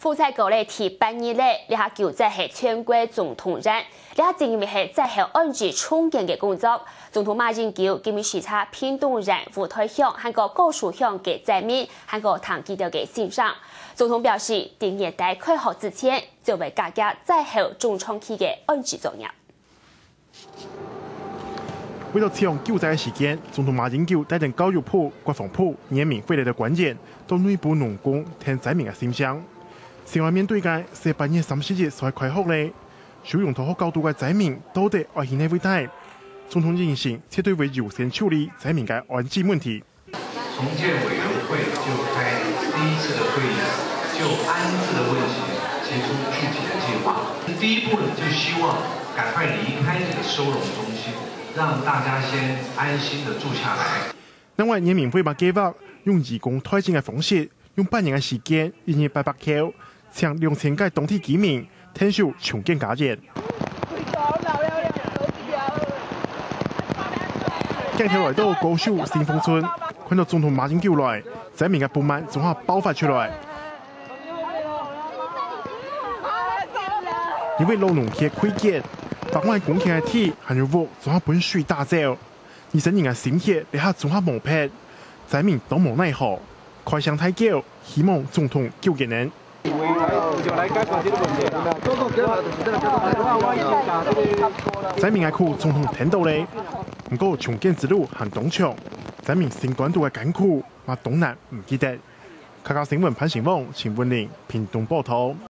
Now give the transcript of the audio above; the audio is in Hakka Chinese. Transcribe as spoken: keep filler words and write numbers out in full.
火災過了第八日了，這下救災係全國總動員，這下正因為係災後安置重建个工作。總統馬英九今日視察屏東縣霧台鄉還過高樹鄉个災民，還過聽佢兜个心聲。總統表示，在年底開學之前，就會加緊災後中長期个安置作業。 為了搶救災个時間，總統馬英九帶等教育部、國防部、原民會个官員到內埔農工聽災民个心聲。先來面對个係八月三十一就愛開學了，收容在學校肚个災民到底愛去哪位戴？總統印承絕對會優先處理災民个安置問題。 重建委员会就开第一次的会议，就安置的问题提出具体的计划。第一步呢，就希望赶快离开这个收容中心，让大家先安心的住下来。另外，原民會嘛計畫用移工代徵个方式，用半年个時間，一日八百箍， 請兩千个當地居民𢯭手重建家園。鏡頭來到高樹新豐村，看到總統馬英九來，災民个不滿總下爆發出來。因為老農田虧欠，百萬公頃个地還有屋總下分水打走。 二十人个心血，這下總下無撇，災民都無奈何，開聲大叫，希望總統救佢等。災民个苦總統聽到了，毋過重建之路還當長，災民心肝肚个艱苦嘛當難毋記得。客家新聞潘成旺、陳文玲，屏東報導。